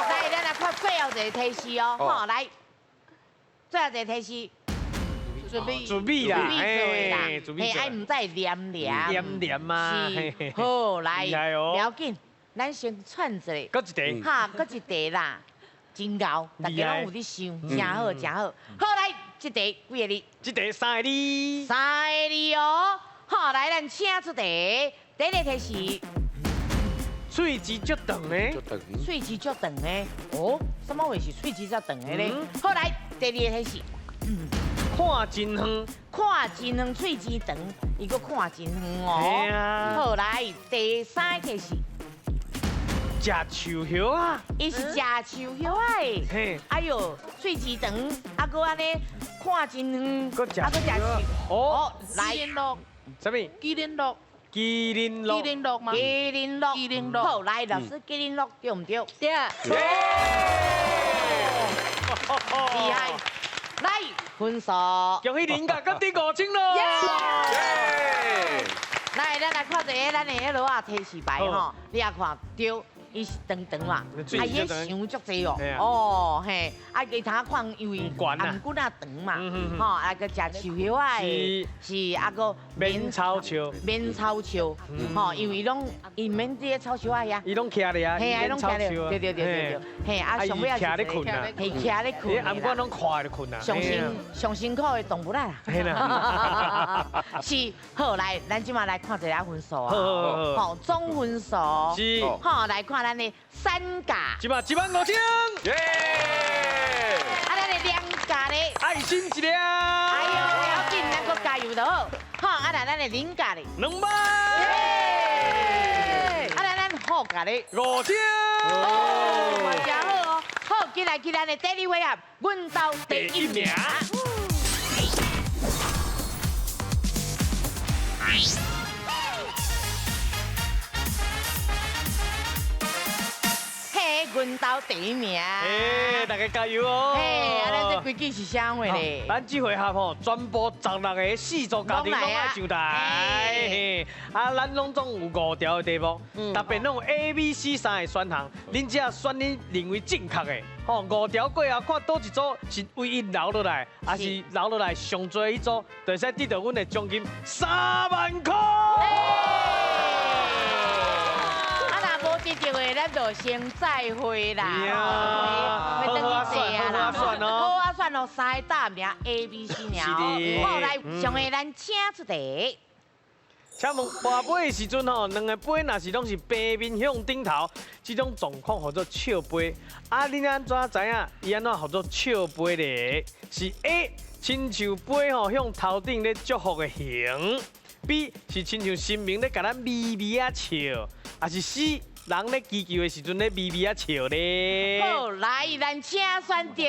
S1: 来，咱来看最后一个提示哦，好，来，最后一个提示。
S16: 准备
S4: 准备啦，
S1: 准备做的啦，嘿，爱毋知黏黏。
S4: 黏黏嘛。
S1: 是。好，来，不要紧，咱先串一下。
S4: 阁一题。
S1: 哈，阁一题啦，真𠢕，大家拢有咧想，真好，真好。好，来。这题几个字？
S4: 这题三个字。
S1: 三个字哦。好，来，咱请出题。第一个提示，
S4: 喙齿足长的。
S15: 足长。
S1: 喙齿足长的。哦，什么话是喙齿足长的咧？好，来，第二个提示，
S4: 看真远。
S1: 看真远，喙齿长，伊阁看真远哦。好，来，第三个提示。
S4: 食树叶啊！
S1: 伊是食树叶啊！嘿，哎呦，喙齿长，啊，阁按呢看真远，
S4: 阁食
S1: 啊，阁食树。
S4: 哦，
S1: 来，
S4: 啥物？
S16: 麒麟鹿。
S4: 麒麟鹿。
S16: 麒麟鹿吗？
S1: 麒麟鹿。
S16: 麒麟鹿。
S1: 好，来，老师，麒麟鹿对毋对？
S10: 对。
S1: 厉害！来，分数。
S4: 恭喜林家阁得5000咯！
S1: 来，咱来看一下咱的彼落仔提示牌吼，你也看对。伊是长长啦，啊，伊想足济哦，哦嘿，啊，其他看因为頷颈仔长嘛，吼，啊，阁食树叶仔的，是啊，阁
S4: 免草树，
S1: 免草树，吼，因为拢伊免伫咧草树仔遐，
S4: 伊拢徛咧啊，
S1: 嘿啊，拢徛咧，对对对对对，嘿，啊，上尾啊，
S4: 徛咧困啊，
S1: 嘿，徛咧困，
S4: 頷颈拢看咧困啊，
S1: 上辛苦的动物啦，是，好来，咱这马来看一下分数啊，好，总分数，
S4: 是，
S1: 好来看咱的三甲，1
S4: 万15000，
S15: 耶！
S1: 啊，咱的两甲咧，
S4: 爱心一粒，
S1: 哎呦，不要紧，咱阁加油就好。好，啊，来咱的零甲咧，
S4: 2万，
S1: 耶！啊，来咱好甲咧，5000，哦，嘛真好哦。好，进来去咱的第二回合，阮兜第一名。阮兜第一名。
S4: 哎，大家加油哦！
S1: 嘿，啊，咱这规矩是啥货咧？
S4: 咱这回合吼，全部16个四组家庭拢爱上台。嘿，啊，咱拢总有5条的题目，特别拢有 A、B、C 3个选项，恁只要选恁认为正确的，吼，5条过后，看佗一组是唯一留落来，还是留落来上济彼组，就会使得到阮的奖金3万块。
S1: 这个咱就先再会啦，会等去坐啊啦，好啊选哦，3个大名 A、B、C 尔。好，来，上个咱请出题。
S4: 请问跋杯的时阵吼，两个杯若是拢是平面向顶头，这种状况叫做笑杯。啊，你按怎知影伊按怎叫做笑杯咧？是 A，亲像杯吼向头顶咧祝福的形；B 是亲像神明咧共咱微微仔笑；还是 C？人咧祈求的时阵咧微微仔笑咧。
S1: 好，来，咱请选择。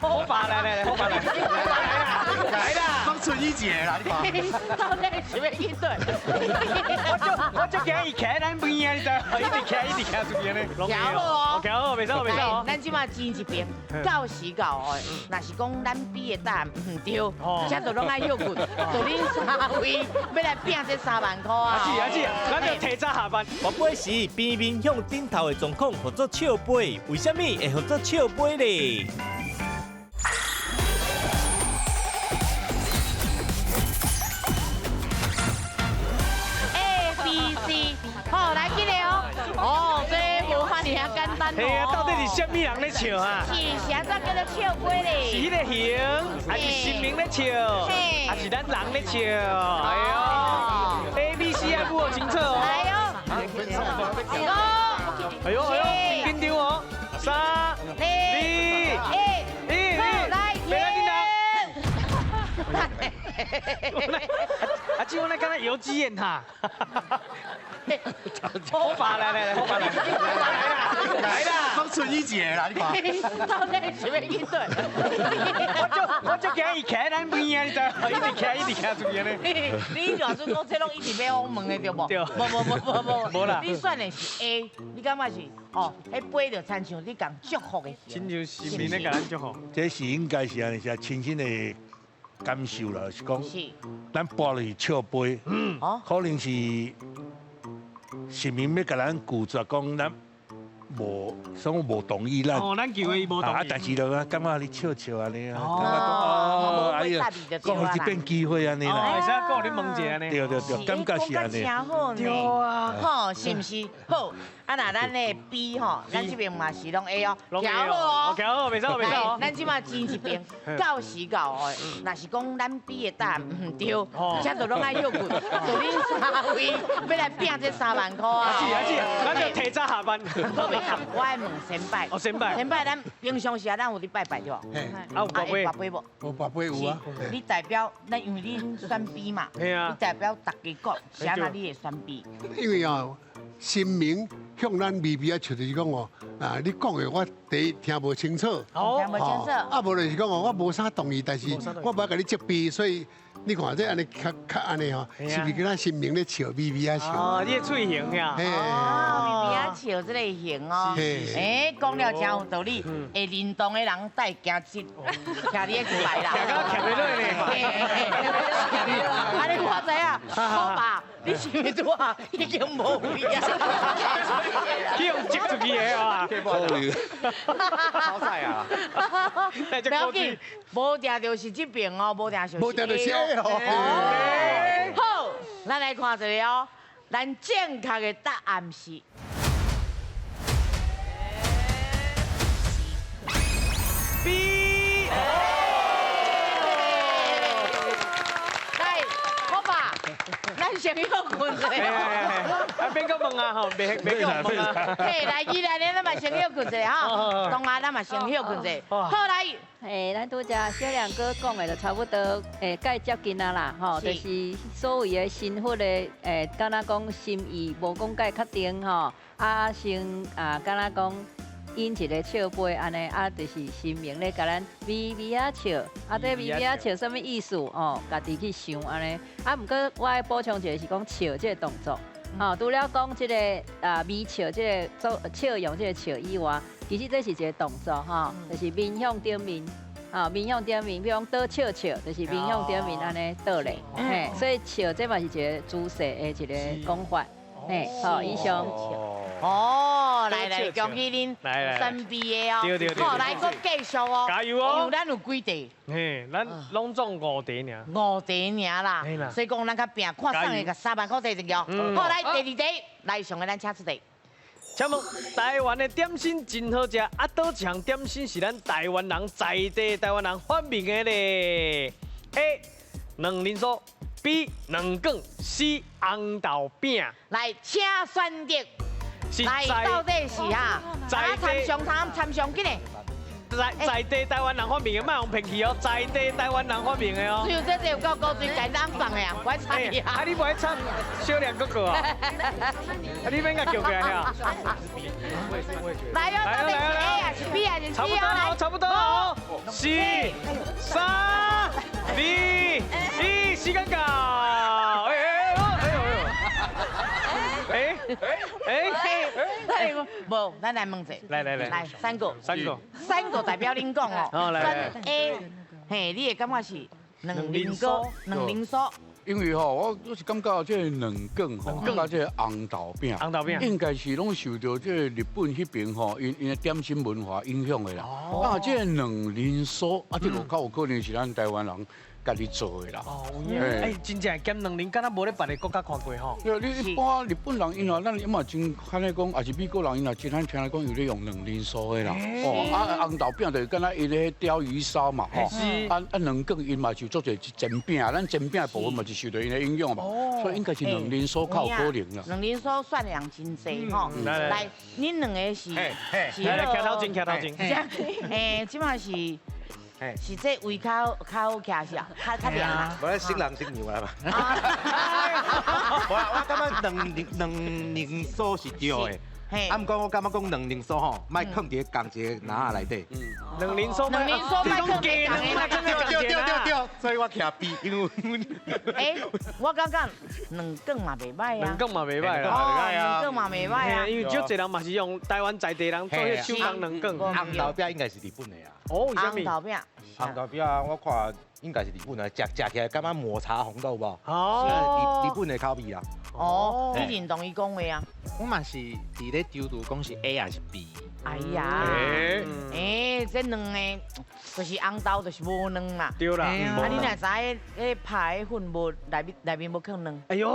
S4: 好吧，來來來，好吧來，來啦，
S5: 講春雨一個啦，你看。
S1: 到底是欲去佗？
S4: 我就驚伊徛咱邊啊，你知？一直徛，一直徛出去呢。
S1: 徛好哦，
S4: 徛好，袂使袂使哦。
S1: 咱這馬錢一邊，到時到哦，若是講咱比的答案毋對，這就攏愛歇睏，就恁三位欲來拼這3萬箍啊！
S4: 是啊是啊，咱就提早下班。
S13: 跋杯時，邊面向頂頭的狀況，號做笑杯，為啥物會號做笑杯咧？
S1: A B C，好，來這個哦，哦，這無遐爾啊簡單哦。
S4: 嘿啊，到底是啥物人咧笑啊？
S1: 是啥物叫做笑杯咧？
S4: 是彼個熊，還是神明咧笑？還是咱人咧笑？哎呦，A B C 愛不清楚哦。
S1: 來哦，
S4: 哎呦哎呦，真緊張哦，3、2、1，
S1: 來，
S4: 別來緊張。啊，這我來敢若游擊演哈。好吧，來來來，好吧來，來啦，來啦，
S5: 講春雨一個啦，你看。
S1: 到底是欲去佗？
S4: 我就驚伊徛咱邊啊，你知？一直徛，一直徛出去呢。
S1: 你老實講，這攏一直欲往問的對無？
S4: 對。
S1: 無無無無無。
S4: 無啦。
S1: 你選的是 A，你感覺是哦？彼杯就親像你共祝福的。
S4: 親像神明咧共咱祝福。
S17: 這是應該是按呢，是親身的感受啦，是講，咱跋落去笑杯，可能是神明欲共咱拒絕，講咱無，所以無同意咱。
S4: 哦，咱求的伊無同意。
S17: 啊，但是就感覺你笑笑按呢啊，感覺講哦，哎呀，講予一變機會按呢啦。
S4: 會使閣予你問一下呢。
S17: 對對對，感覺是按呢。
S1: 真好呢。
S4: 對啊。
S1: 吼，是毋是？好，啊若咱的 B 吼，咱這邊嘛是攏 A 哦，徛好哦。
S4: 徛好，袂使袂使哦。
S1: 咱這馬錢一邊，到時到哦，若是講咱 B 的答案毋對，這就攏愛歇睏，就恁三位欲來拼這3萬箍啊！
S4: 是啊是啊，咱就提早下班。
S1: 我愛問先輩。
S4: 哦，先輩。
S1: 先輩，咱平常時啊，咱有咧拜拜對無？
S4: 啊，有跋杯。
S1: 跋杯無？
S5: 有跋杯有啊。
S1: 你代表咱，因為你選 B 嘛，你代表大家講，是按怎你會選 B？
S5: 因為啊，神明向咱微微仔笑，就是講哦，啊，你講的我第一聽無清楚，
S1: 聽無清楚。
S5: 啊，無就是講哦，我無啥同意，但是我無愛共你責備，所以你看這按呢較較按呢吼，是毋是跟咱神明咧笑，微微仔笑？
S4: 哦，你的喙型呀。
S1: 哦，微微仔笑這個型哦。哎，講了真有道理，會認同的人帶驚七，徛你一排啦。
S4: 徛到徛袂落呢。
S1: 啊，你我知影，好吧？你是毋是拄仔已經無位啊？
S4: 去予擠出去的啊！
S6: 超賽啊！
S1: 不要緊，無定就是這邊哦，無定就是。
S5: 無定就是 A 哦。
S1: 好，咱來看一下哦，咱正確的答案是
S4: B。
S1: 來，好吧，咱先歇睏一下。
S4: 啊，免閣問啊吼，袂袂閣問啊。
S1: 嘿，來，伊來咧，咱嘛先歇睏一下吼，同學咱嘛先歇睏一下。好，來。
S10: 嘿，咱拄才小亮哥講的就差不多，會接近啊啦，吼，就是所謂的神佛的，敢若講心意無講介確定吼，啊先啊，敢若講因一個笑杯按呢，啊，就是神明咧共咱微微仔笑，啊，這微微仔笑啥物意思？哦，家己去想按呢。啊，毋過我愛補充一個是講笑這個動作，吼，除了講這個啊微笑這個做笑容這個笑以外，其實這是一個動作，吼，就是面向頂面，啊，面向頂面，比如講倒笑笑，就是面向頂面按呢倒咧，嘿，所以笑這嘛是一個姿勢的一個講法，嘿，好，以上。
S1: 哦，來來，恭喜恁選 B 的哦，好，來，閣繼續哦，
S4: 加油哦，
S1: 因為咱有幾題？
S4: 嘿，咱攏總5題爾。
S1: 5題爾啦，所以講咱較拼，看啥會共3萬箍提入去哦。好，來第二題，來上個咱請出題。
S4: 請問台灣的點心真好食，啊，佗一項點心是咱台灣人在地台灣人發明的咧？A. 卵磷酥，B. 卵卷，C. 紅豆餅。
S1: 來，請選擇。來，到底是哈？參詳參詳緊嘞。
S4: 在地台湾人发明的，莫予骗去哦，在地台湾人发明的哦。
S1: 只有这有够高水简单放的啊，不爱插你
S4: 啊！啊，你不爱插小亮哥哥啊？啊，你免共叫过来啊？
S1: 来哦，到底是 A 还是 B 还是 C 啊？
S4: 差不多哦，4、3、2、1，时间到！哎哎哎
S1: 哎，无，咱来问者。
S4: 来来来，
S1: 来三个，
S4: 三个
S1: 代表恁讲哦。来 A，嘿，你的感觉是两磷酥，两磷酥。
S15: 因为吼，我是感觉这个软卷吼，佮这个红豆饼，
S4: 红豆饼
S15: 应该是拢受到这个日本彼边吼，𪜶的点心文化影响的啦。啊，这个软磷酥啊，这个较有可能是咱台湾人家己做的啦。
S4: 哦，有影。哎，真正咸卵磷，敢若无咧别个国家看过吼。
S15: 对，你一般日本人𪜶啊，咱嘛真罕咧讲，也是美国人𪜶也真罕听咧讲有咧用卵磷酥的啦。哦，啊红豆饼就是敢若伊咧鲷鱼烧嘛，吼。啊啊卵卷𪜶嘛就做者煎饼，咱煎饼的部分嘛是受到𪜶的影响嘛，所以应该是卵磷酥较有可能啦。
S1: 卵磷酥算量真济吼。来，恁两个是
S4: 是。来，徛头前，徛头前。
S1: 嘿，这马是。是这位较较好徛是啊，较较凉啊。
S6: 无新人新娘啦嘛。我感觉两磷酥是对的。啊，毋过我感觉讲两磷酥吼，莫囥伫仝一个篮仔内底。
S4: 两磷酥，
S1: 两磷酥莫囥伫仝个
S6: 篮。对对对对，所以我徛 B，因为。
S1: 欸，我感觉两卷嘛袂歹啊。
S4: 两卷嘛袂歹
S1: 啦。哦，两卷嘛袂歹啊。
S4: 因为足济人嘛是用台湾在地人做彼手工两卷。
S6: 红豆饼应该是日本的啊。
S4: 哦，为啥物？
S1: 红豆饼。
S6: 红豆饼我看应该是日本的，食食起来感觉抹茶红豆无？哦，日本的口味啦。
S1: 哦，你认同伊讲话啊？
S9: 我嘛是伫咧纠结讲是 A 还是 B。
S1: 哎呀，哎，这两个就是红豆，就是无卵啦。
S4: 对啦。
S1: 啊，你若知彼彼拍的粉无内面内面无放卵？
S4: 哎呦，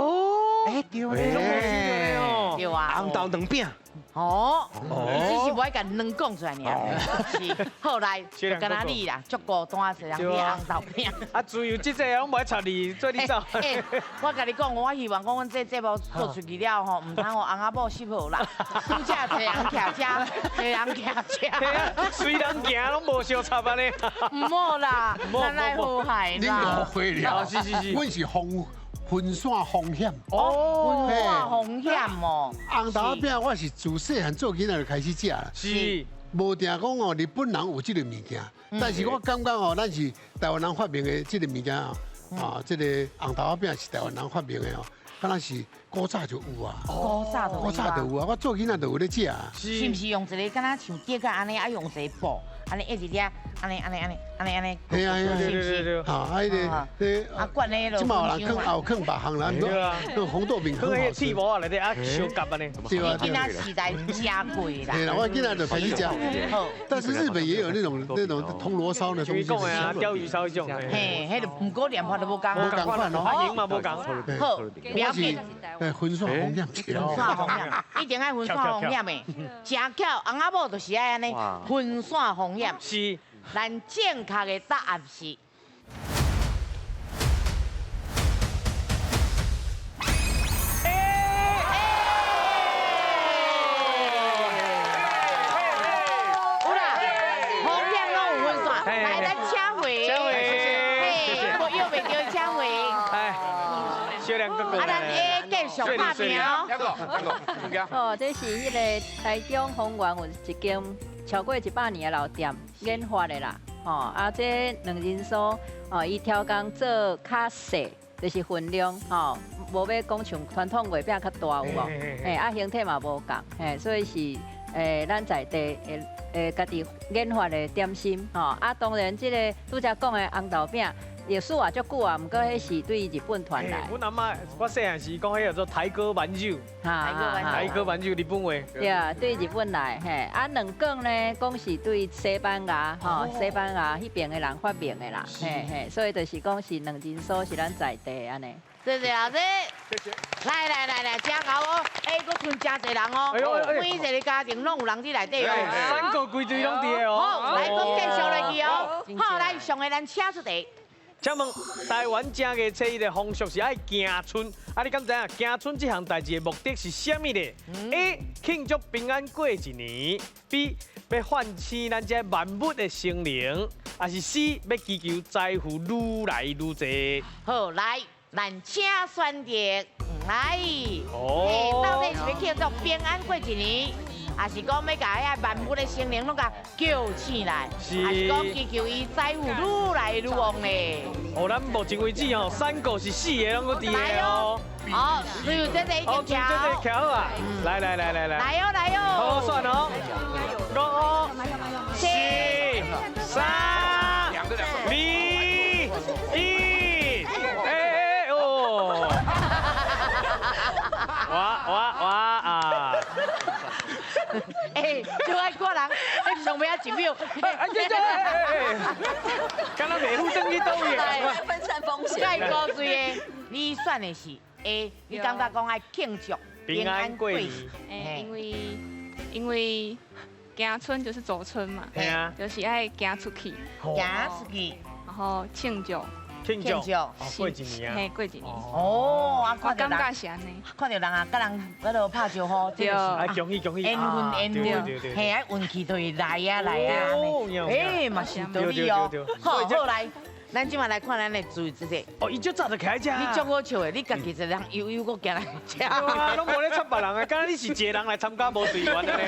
S9: 哎对咧，
S1: 对啊。
S6: 红豆卵饼。
S1: 哦，你只是无爱共卵讲出来尔。是，后来敢若你啦，足孤单，一人去红豆饼。
S4: 啊，自由这个拢无爱插你，做你走。
S1: 欸，我共你讲，我希望讲阮这节目做出去了吼，毋通予翁仔某失望啦。拄则一人徛遮，一人徛遮，
S4: 随人行拢无相插按呢。
S1: 毋好啦，咱来和谐
S5: 啦。恁误会了，
S4: 是是是，
S5: 阮是分散风险
S1: 哦，分散风险哦。
S5: 红豆饼我是自细汉做囡仔就开始食啦。
S4: 是，
S5: 无定讲哦，日本人有这个物件，但是我感觉哦，咱是台湾人发明的这个物件哦，啊，这个红豆饼是台湾人发明的哦，敢若是古早就有啊。
S1: 古早就
S5: 古早就有啊，我做囡仔就有咧食。
S1: 是毋是用一个敢若像碟仔按呢，啊用一个布，按呢一直掠，按呢按呢按呢按呢按呢。
S5: 系啊系啊，
S4: 对对对。
S5: 啊，啊，彼个，
S1: 啊，灌那个。
S5: 这嘛有人囥，也有囥别项啦，那红豆饼很好吃。
S4: 铁模啊，内底啊烧夹按呢。
S5: 对啊。
S1: 你囡仔时代食过啦。
S5: 对啦，我囡仔就开始食。但是日本也有那种铜锣烧的东西。
S4: 讲的啊，鲷鱼烧彼种。
S1: 嘿，彼个毋过念法都无仝
S5: 啊。无仝款哦。
S4: 型嘛无仝。
S1: 好，不要紧。
S5: 哎，分散风险。
S1: 分散风险，一定爱分散风险的。真巧，翁仔某就是爱按呢，分散风险。
S4: 是。
S1: 咱正确的答案是。有啦，风险拢有分散。来，咱请回。
S4: 请回。
S1: 嘿，我约袂著，请回。
S4: 哎，小亮哥哥。
S1: 啊，咱 A 继续拍拼哦。
S10: 哦，这是彼个台中丰原有一间超过100年的老店研发的啦。吼，啊，这卵仁酥哦，伊超工做较细，就是分量吼，无欲讲像传统月饼较大有无？嘿，啊，形体嘛无仝，嘿，所以是咱在地家己研发的点心吼。啊，当然这个拄才讲的红豆饼。历史也足久啊，毋过彼是对日本传来。
S4: 阮阿嬷，我细汉时讲彼叫做台哥馒头。台哥馒头，日本话。
S10: 对啊，对日本来，嘿，啊，卵卷呢，讲是对西班牙，吼，西班牙彼边的人发明的啦，嘿嘿，所以就是讲是卵仁酥是咱在地按呢。
S1: 谢谢老师。
S15: 谢谢。
S1: 来来来来，真𠢕哦！哎，阁賰真济人哦，每一个家庭拢有人伫内底哦。
S4: 三个规队拢伫哦。
S1: 好，来，阁继续落去哦。好，来，上个咱请出题。
S4: 请问台湾正月初一的风俗是爱行春，啊，你敢知影行春这项代志的目的是啥物咧？A. 庆祝平安过一年；B. 欲唤醒咱这万物的生灵；还是 C. 欲祈求财富愈来愈济？
S1: 好，来，咱请选择，来，哦，到底是欲庆祝平安过一年？还是讲欲共遐万物的生灵拢共叫醒来，还是讲祈求伊财富愈来愈旺咧？
S4: 哦，咱目前为止吼，三个是四个拢阁伫的哦。
S1: 好，所有这个已经徛
S4: 好，这个徛好啊！来来来来来，
S1: 来哦来哦，
S4: 好算哦，5、4、3、2、1，哎哦，哇哇哇啊！
S1: 哎，就爱看人，上尾仔一秒，
S4: 哎这这，敢若袂赴转去佗位？
S14: 分散风险。
S1: 介高水的，你选的是 A，你感觉讲爱庆祝
S4: 平安过年？
S8: 哎，因为行春就是走春嘛，就是爱行出去，
S1: 行出去，
S8: 然后庆祝。
S4: 庆祝过一年啊，
S8: 嘿，过一年。
S1: 哦，啊，
S8: 我感觉是按呢。
S1: 看著人啊，佮人彼落拍招呼，
S4: 对，啊，恭喜恭喜，
S1: 缘分缘分，嘿，啊，运气就会来啊来啊，哎，嘛是道理哦。好，好来，咱这马来看咱的注意这个。
S4: 哦，伊足早就起来遮。
S1: 你足好笑的，你家己一个人悠悠阁行来遮。
S4: 啊，拢无咧插别人的，敢若你是一个人来参加无队员的呢？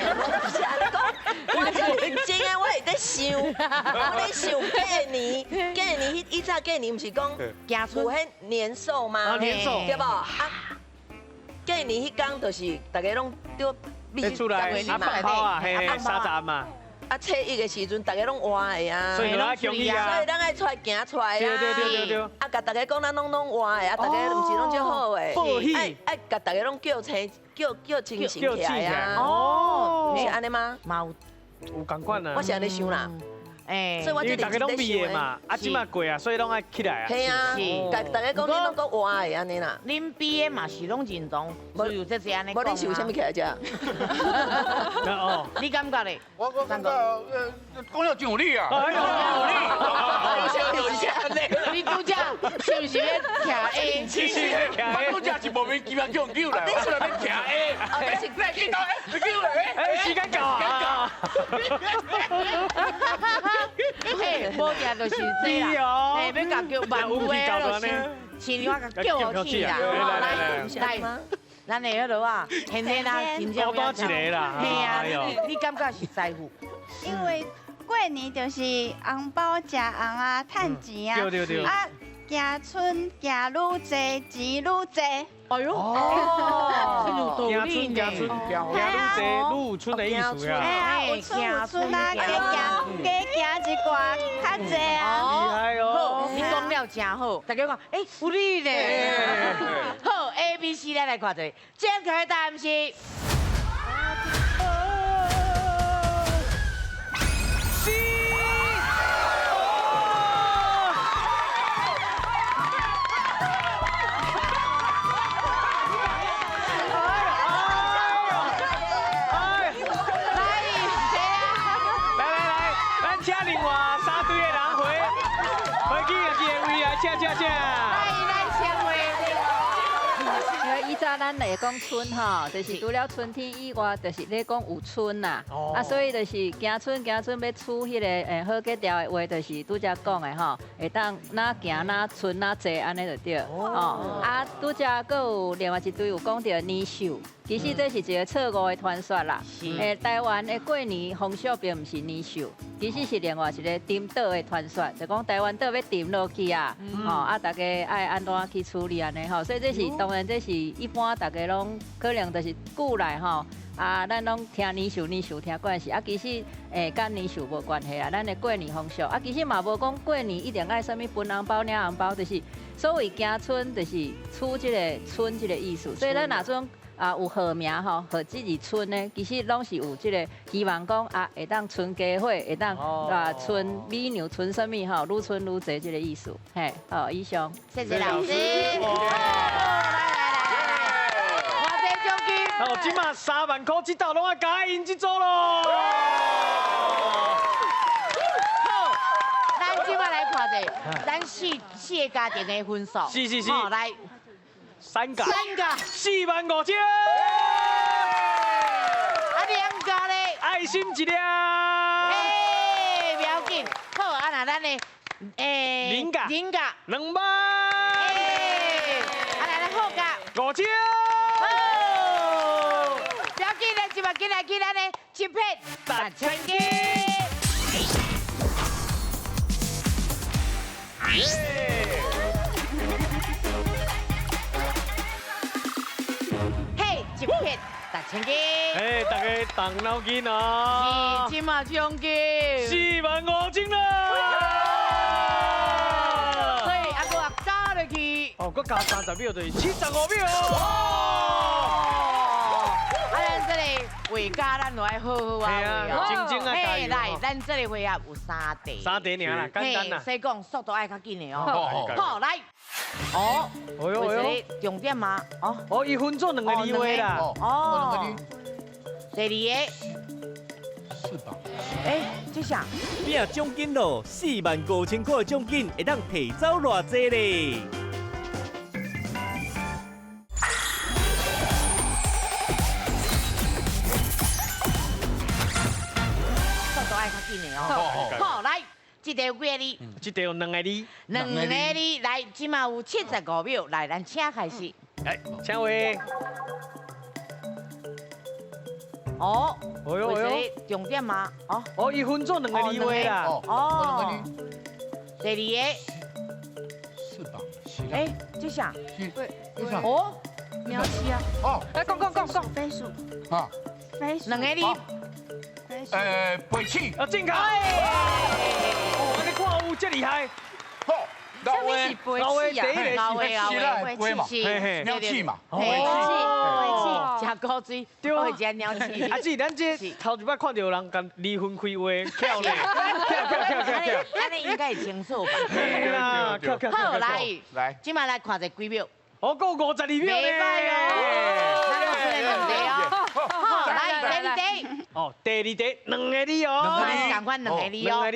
S14: 是按呢讲，我真认真的，我会咧想，我咧想过年，过年彼以早过年毋是讲有彼年兽吗？
S4: 年兽
S14: 对无？啊，过年彼工就是逐家拢伫
S4: 出来啊放炮啊，嘿，三十嘛。
S14: 啊，初一的时阵，逐家拢活的啊，
S4: 所以咱恭喜啊，
S14: 所以咱爱出来行出来啊，
S4: 对对对对对。
S14: 啊，共逐家讲咱拢拢活的，啊，逐家毋是拢足好的，爱爱共逐家拢叫醒，叫叫精神起来啊。哦，是按呢吗？
S1: 嘛有
S4: 有仝款啊。
S14: 我是按呢想啦。
S1: 哎，
S14: 所以我
S4: 因为逐家拢毕业嘛，啊，这马过啊，所以拢爱起来啊。
S14: 系啊，共逐家讲你拢讲活的按呢啦。
S1: 恁毕业嘛是拢认同，无有这这按呢
S14: 讲。无你是为啥物起来遮？
S4: 哦，
S1: 你感觉咧？
S15: 我感觉，讲了真有理啊。
S4: 有理。
S1: 你拄则是毋是咧徛 A？
S15: 是是我拄则是莫名其妙叫人叫来，我出来欲徛 A。来去到 A，叫来
S4: A。哎，时间到啊！
S1: 嘿，无行就是这啦，嘿，欲共叫万有的，亲像我共叫起啦，来来，咱的彼落啊，天天啊，真正
S4: 孤单一个啦，
S1: 嘿啊，你感觉是财富？
S7: 因为过年就是红包食红啊，趁钱啊，
S4: 对对对，
S7: 啊，行春行愈济，钱愈济。
S1: 哎呦，哦，
S4: 行春行春行愈济愈有春的意思啊！
S7: 哎啊，有春有春啊，加行加行一寡较济啊！
S4: 厉害哦！
S1: 你讲了真好，大家讲，哎，有理呢。好，A、B、C，咱来看一下，正确答案是。
S10: 咱会讲春吼，就是除了春天以外，就是咧讲有春啦。啊，所以就是行春行春欲取彼个好格调的话，就是拄才讲的吼，会当哪行哪春哪济按呢就对。哦，啊，拄才阁有另外一堆有讲著年兽，其实这是一个错误的传说啦。台湾的过年风俗并毋是年兽，其实是另外一个沉岛的传说，就讲台湾岛欲沉落去啊，吼啊，大家爱按怎去处理按呢吼，所以这是当然这是一般大家拢可能就是旧来吼，啊，咱拢听年兽年兽听惯势，啊，其实佮年兽无关系啊，咱的过年风俗，啊，其实嘛无讲过年一定爱啥物分红包领红包，就是所谓行春，就是取这个春这个意思，所以咱若阵啊有号名吼，号这字春呢，其实拢是有这个希望讲啊，会当春家伙，会当啊春美娘，春啥物吼，愈春愈济这个意思，嘿，好，以上，
S1: 谢谢老师。
S4: 好，这马3万块这道拢爱加𪜶这组咯。
S1: 好，咱这马再来看者，咱四四个家庭的分数。
S4: 是是是。
S1: 好，来。
S4: 三个。
S1: 三个。
S4: 45000。
S1: 啊，两个咧。
S4: 爱心一粒。
S1: 哎，不要紧。好，啊，那咱的，诶，
S4: 零个。
S1: 零个。
S4: 2万。
S1: 哎，啊，来咱好个。
S4: 5000。
S1: 好。不要紧，咱这摆进来去咱的一片8000金。嘿，一片8000金。
S4: 哎，大家动脑筋啊！
S1: 是，这马奖金
S4: 45000啦！
S1: 所以阿哥啊加落去。
S4: 哦，阁加30秒就是75秒。
S1: 啊，咱这个画家，咱就爱好好啊画
S4: 哦。真正爱加油。
S1: 来，咱这个回合有3题。
S4: 3题尔啦，简单啦。
S1: 所以讲速度爱较紧的哦。好，来。哦。
S4: 哎呦哎呦。
S1: 重点吗？哦。
S4: 哦，伊分做2个字画啦。
S1: 哦。第二个。
S15: 4把。
S1: 哎，这啥？
S13: 拼奖金咯，45000块的奖金会当提走偌济咧？
S1: 速度爱较紧的哦。好，来，这题有几个字？
S4: 这题有2个字。
S1: 2个字，来，这马有75秒，来，咱请开始。
S4: 来，请画。
S1: 哦，
S4: 哎呦哎呦，
S1: 重点吗？哦，
S4: 哦，伊分做2个字画啦。
S1: 哦，第二个。
S15: 4把。
S1: 哎，这啥？
S15: 对，
S1: 哦，
S16: 鸟鼠啊。
S15: 哦，
S16: 来，讲讲讲讲，
S7: 飞鼠。
S15: 啊。
S7: 飞鼠。
S1: 2个字。
S15: 飞鼠。
S4: 啊，正确。哦，按呢看有这厉害。
S15: 好。
S16: 什么是飞鼠啊？
S1: 老话
S15: 老话，飞嘛，鸟鼠嘛，
S1: 飞鼠，食苦水，对，食鸟鼠。
S4: 啊，姊，咱这头一摆看到有人共离婚开话，巧咧，巧，
S1: 按呢应该会清楚吧？
S4: 对啦，巧。
S1: 好，来，
S15: 来，
S1: 这马来看一下几秒。
S4: 哦，阁52秒咧。
S1: 袂歹哦，咱拢出来2题哦。好，来第二题。
S4: 哦，第二题2个字哦。
S1: 仝款2个字哦。来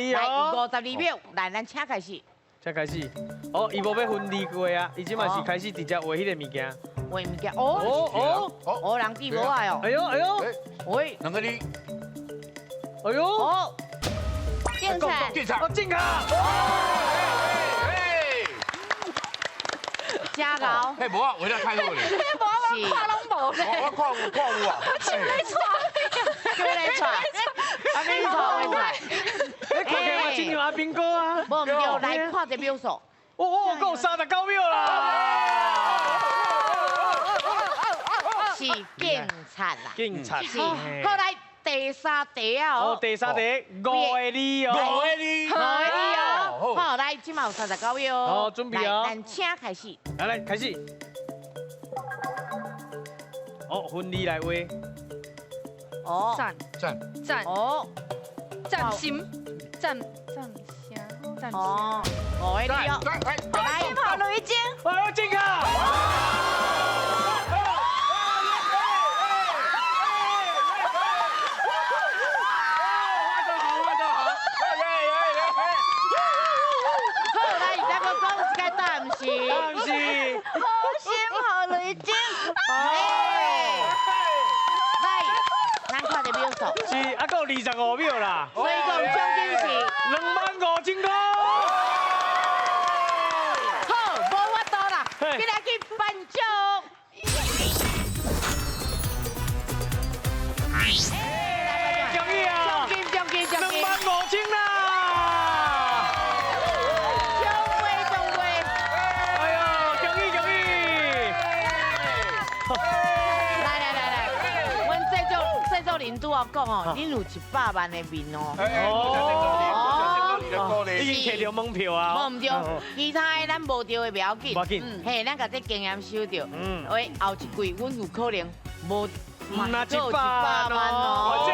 S1: ，52秒，来，咱请开始。
S4: 才开始，哦，伊无欲分离过啊，伊这马是开始直接画彼个物件。
S1: 画物件，哦哦哦，人记无爱哦。
S4: 哎呦哎呦，
S1: 喂，2
S15: 个字。
S4: 哎呦，
S1: 哦，
S7: 警察，
S15: 警察，
S4: 哦，警察。
S1: 加油！
S15: 嘿，无啊，画得太好了。
S16: 无啊，我看拢无咧。
S15: 我看有看有啊。
S16: 我想咧带，
S1: 叫咧带，阿明哥会
S4: 你看起来嘛真像阿兵哥啊。
S1: 无毋对，来看这秒数。
S4: 哦哦，阁有39秒啦。
S1: 是警察啦。
S4: 警察。
S1: 是。好，来第三题啊。
S4: 哦，第三题5个字哦。
S15: 5个字。
S1: 5个字哦。好，来，这马有39秒哦。
S4: 好，准备哦。
S1: 咱请开始。
S4: 来来，开始。哦，分字来画。
S1: 哦。
S8: 赞
S15: 赞
S8: 赞。
S1: 哦。
S8: 赞心。赞赞声赞。
S1: 哦，5个字哦。
S7: 来，跑雷精。
S4: 哎呦，进卡！
S1: 好，来，咱阁讲一个答案是。
S4: 答案是。
S7: 好心好雷精。
S1: 哎。来，咱看著秒数。
S4: 是，啊，阁有25秒啦。
S1: 所以讲奖金是
S4: 25000块。
S1: 好，无法度啦，紧来去颁奖。
S4: 恭喜啊！
S1: 奖金，奖金，奖金。
S4: 25000啦！
S1: 奖杯，奖杯。
S4: 哎呦，恭喜恭喜！
S1: 来来来来，阮制作制作人拄仔讲哦，恁有100万的面哦。
S4: 哦，已经摕到门票啊！
S1: 无毋对，其他的咱无著的袂要紧，
S4: 无要紧，
S1: 嘿，咱共这经验收著。喂，后一季阮有可能无，
S4: 毋若100万哦。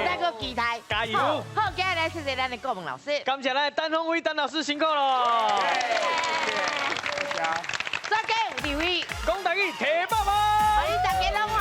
S1: 咱阁期待，
S4: 加油！
S1: 好，接下来谢谢咱的顾问老师，
S4: 感谢咱的陈峰威陈老师辛苦咯。
S1: 大家有智慧，
S4: 讲台语提百万，
S1: 欢迎大家拢。